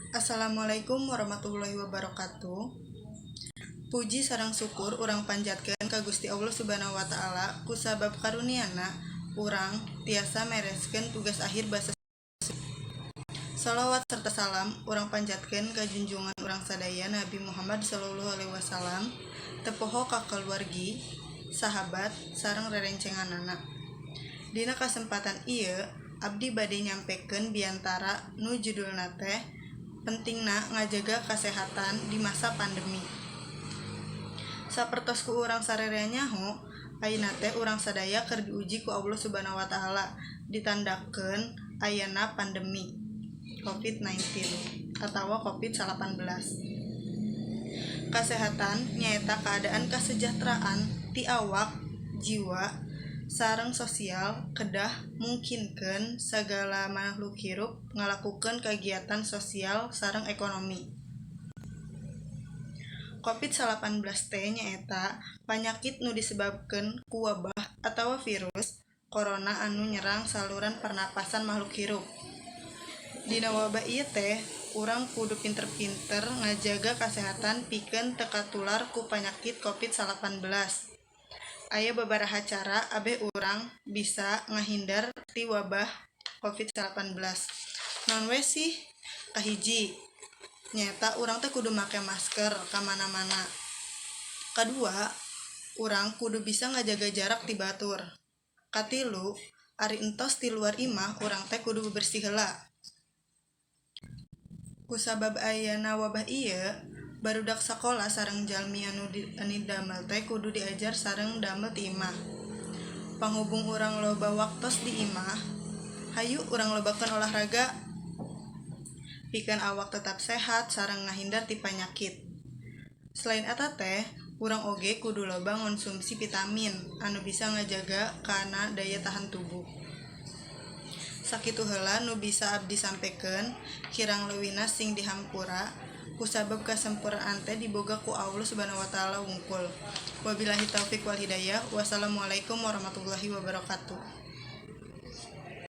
Assalamualaikum warahmatullahi wabarakatuh. Puji sareng syukur urang panjatkeun ka Gusti Allah Subhanahu wa Ta'ala, kusabab karuniana urang tiasa mereskeun tugas akhir basa. Salawat serta salam urang panjatkeun ka junjungan urang sadaya, Nabi Muhammad sallallahu alaihi wasallam, teu poho ka kaluargi, sahabat, sareng rerencenganana. Dina kasempatan ieu abdi bade nyampekeun biantara nu judulna teh "Pentingna Ngajaga Kasehatan di Masa Pandemi". Sapertos ku urang sararea nyaho, ayeuna teh urang sadaya keur diuji ku Allah Subhanahu wa Ta'ala, ditandakeun ayana pandemi COVID-19 atawa COVID-19. Kasehatan nyaeta kaadaan kasejahteraan ti awak, jiwa, sareng sosial, kedah mungkinkeun sagala makhluk hirup ngalakukeun kagiatan sosial sareng ekonomi. COVID-19 teh nyaeta panyakit nu disebabkeun ku wabah atawa virus corona anu nyerang saluran pernapasan makhluk hirup. Dina wabah ieu teh urang kudu pinter-pinter ngajaga kasehatan pikeun teu katular ku panyakit COVID-19. Aya babaraha cara abeh urang bisa ngahindar ti wabah COVID-19. Naon we sih? Kahiji, nyaeta urang teh kudu make masker ka mana-mana. Kadua, urang kudu bisa ngajaga jarak ti batur. Katilu, ari entos ti luar imah, urang teh kudu bebersih heula. Kusabab ayana wabah ieu, barudak sakola sareng jalmi anu damel teh kudu diajar sareng damel ti imah. Panghubung urang loba waktos di imah, hayu urang lobakeun olahraga pikeun awak tetap sehat sareng ngahindar ti panyakit. Selain eta teh, urang oge kudu loba ngonsumsi vitamin anu bisa ngajaga kana daya tahan tubuh. Sakitu heula nu bisa abdi sampekeun, kirang leuwihna sing dihampura, kusabab kasempurnaan teh diboga ku Allah Subhanahu wa Ta'ala wungkul. Wabillahi taufik wal hidayah. Wassalamualaikum warahmatullahi wabarakatuh.